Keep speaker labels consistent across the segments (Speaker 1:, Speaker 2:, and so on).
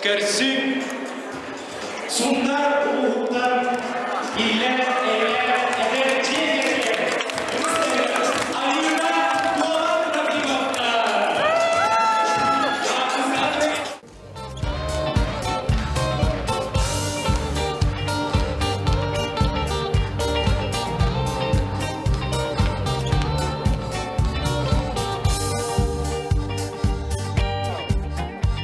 Speaker 1: Көрсүҥ, Сунтаар улууһуттан иллээх эйэлээх эдэр дьиэ кэргэн Алина Дуолан Рахимовна.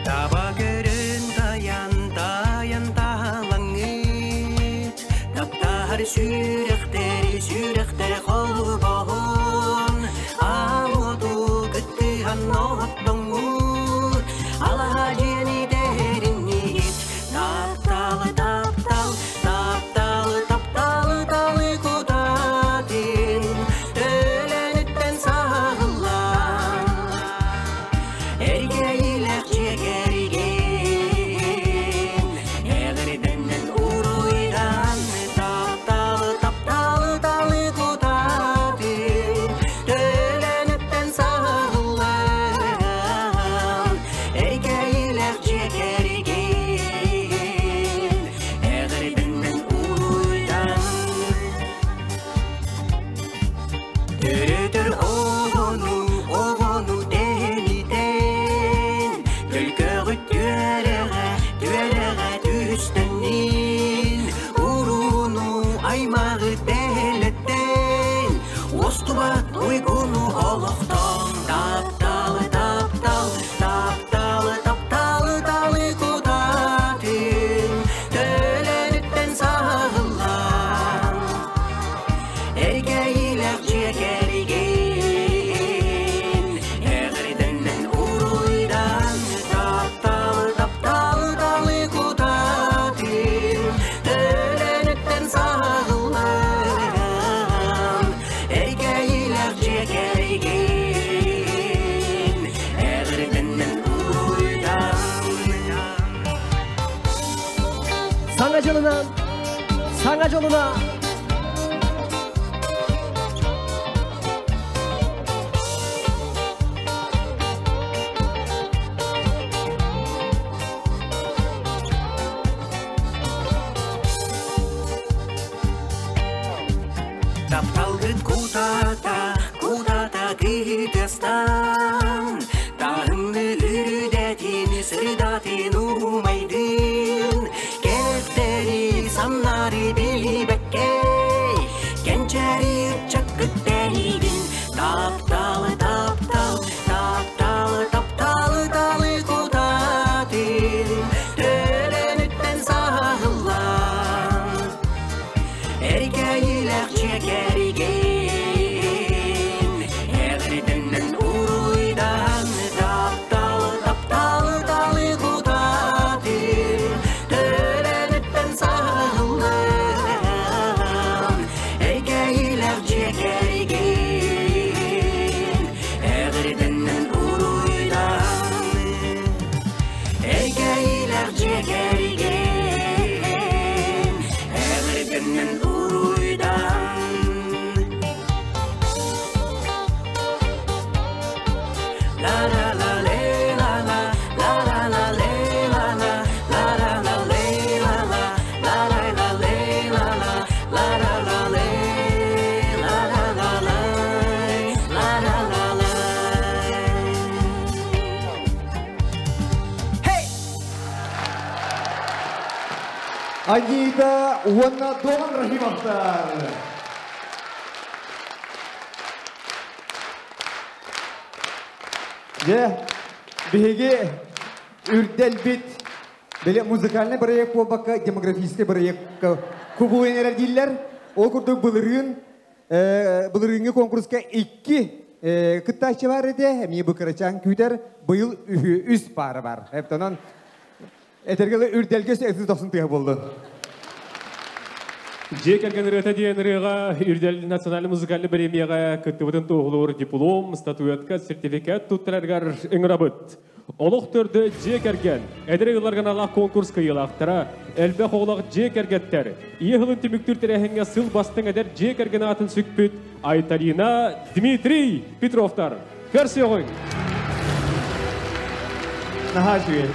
Speaker 2: Таба көрөн тайан, тайан таалаҥҥыт, Таптаһар сүрэхтэри, сүрэхтэри холбоһун, Аал-уоту кыттыһан оттоҥҥут, Алаһа дьиэни тэһэриннигит. Тапталы, таптал, тапталы, тапталы, талы кутатын, Төлөнүттэн саҕыллан, Эргэйилэх дьиэ кэргэн, эҕэрдэннэн уруйдан, тапталы, тапталы, талы кутатын, төлөнүттэн саҕыллан, эргэйилэх дьиэ кэргэн, эҕэрдэннэн уруйдан. Төрөтөр оҕону, оҕону тэнитэн, Төлкөҕүт түөрэҕэ, түөрэҕэ түстэннин, Урууну аймаҕы тэлэттэн, Уостубат уйгуну олохтон. Тапталы, таптал, тапталы, тапталы, талы кутатын, Төлөнүттэн саҕыллан, Эргэйилэх дьиэ кэргэн, эҕэрдэннэн уруйдан, тапталы, тапталы, талы кутатын, төлөнүттэн саҕыллан, эргэйилэх дьиэ кэргэн, эҕэрдэннэн уруйдан.
Speaker 3: Саҥа дьылынан, саҥа дьолуна!
Speaker 2: Тапталгыт кутата, кутата кыытастан, Таһымны үрүдэтин, сырдатын уумайдын, Кэптэри, самнары билибэккэ, Кэнчээри ыччаккыт тэһиигин. Тапталы, таптал, тапталы, тапталы, талы кутатын, Төлөнүттэн саҕыллан, Эргэйилэх дьиэ кэргэн, эҕэрдэннэн уруйдан, тапталы, тапталы, талы кутатын, төлөнүттэн саҕыллан, эргэйилэх дьиэ кэргэн, эҕэрдэннэн уруйдан, эргэйилэх дьиэ кэргэн, эҕэрдэннэн уруйдан. La la la le la la la la la le la la la la la le la la la la la le la la la la la le la la la la la la la la. Hey!
Speaker 4: Анита уонна Доган Рахимовтар. Дьэ, биһиги үрдэлбит били музыкальный проект буолбакка демографический проектка кубулуйан эрэр дииллэр. Ол курдук былырыын былырыыҥҥы конкурска икки кыттааччы бар этэ, эмиэ бу кырачаан күүтэр, быйыл үһү үс паара бар. Эптонон этэргэ үрдэлгэ өтү тохсун тыа буоллун.
Speaker 5: Дьиэ кэргэн ырыата диэн ырыаҕа Үрдэл национальный музыкальный премияҕа кыттыбытын туоһулуур диплом, статуэтка, сертификат туттарарыгар ыҥырабыт. Олох төрдө дьиэ кэргэн, эдэр ыалларга аналлаах конкурс кыайыылаахтара, элбэх оҕолоох дьиэ кэргэттэр, ийэ сылын түмүктүүр тэрээһиҥҥэ сыл бастыҥ эдэр дьиэ кэргэн аатын сүкпүт Айталина Дмитрий Петровтар. Көрсүөҕүҥ!
Speaker 4: Наһаа үчүгэй.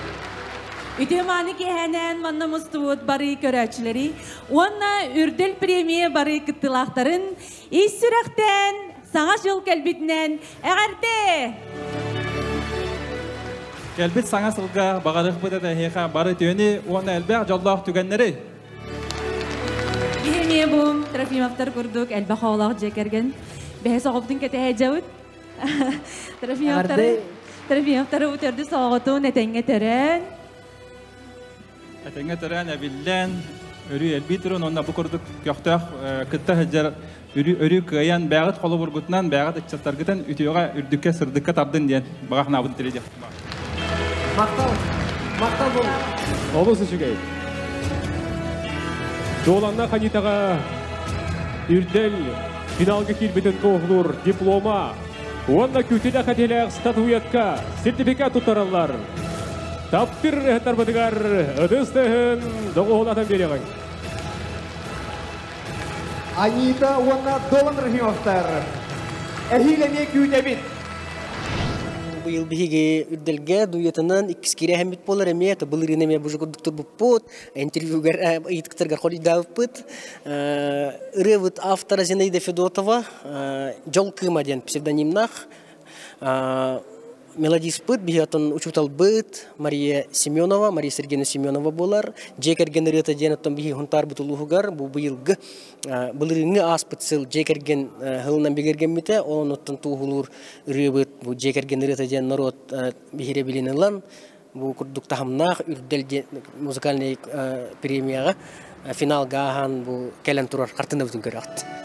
Speaker 6: Үтүө-мааны киэһэнэн манна мустубут бары көрөөччүлэри уонна Үрдэл премия бары кыттыылаахтарын ис сүрэхтэн саҥа жыл кэлбитинэн эҕэрдэ!
Speaker 7: Кэлбит саҥа сылга баҕарыахпыт этэ эһиэхэ бары үтүөнү уонна элбэх дьоллоох түгэннэри!
Speaker 6: Биһи бу Трофимовтар курдук элбэх оҕолоох дьиэ кэргэн бэһис оҕобутун кэтэһэ дьабыт. Трофимовтары Трофимовтары төрдүс оҕотун этэҥҥэ төрөөн
Speaker 7: Этэҥҥэ төрөөн эбиллэн, өрүү элбии турун уонна бу курдук көхтөөх кытта сылдьар өрүү, өрүү кыайан бэйэҕит холобургутунан, бэйэҕит ыччаттаргытын үтүөҕэ, үрдүккэ, сырдыкка тардын диэн баҕа санаабытын тириэдиэх.
Speaker 4: Махтал. Махтал буолун.
Speaker 5: Олус үчүгэй. Дуоланна Ханитаҕа Үрдэл финалга киирбитин туоһулуур диплома уонна күүтүлэх этилээх статуэтка сертификат туттараллар. Таптыр ыһыттарбытыгар ытыс тыһын доҕуһулатан биэриэҕиҥ.
Speaker 4: Анита уонна Долан Рахимовтар. Эһиил эмиэ күүтэбит.
Speaker 3: Быйыл биһиги Үрдэлгэ дуйатынан иккис киирэһэммит буолар эмиэ, былырыын эмиэ бу курдук турбуппут, интервьюгар ыйытыктаргар хоруйдаабыппыт. Ырыабыт автора Зинаида Федотова, Дьол Кыыма диэн псевдонимнаах мелодиспыт, биһи оттон учууталбыт Мария Семенова, Мария Сергеевна Семенова буолар. Дьиэ кэргэн ырыата диэн оттон биһи Хунтаарбыт улууһугар бу быйылгы былырыыҥҥы ааспыт сыл дьиэ кэргэн сылынан бигэргэммитэ. Ол оттон туоһулуур ырыабыт бу дьиэ кэргэн ырыата диэн норуот биһирэбилин ылан бу курдук таһымнаах үрдэл диэн музыкальнай премияҕа финалга ааһан бу кэлэн турар хартыынабытын көрөҕүт.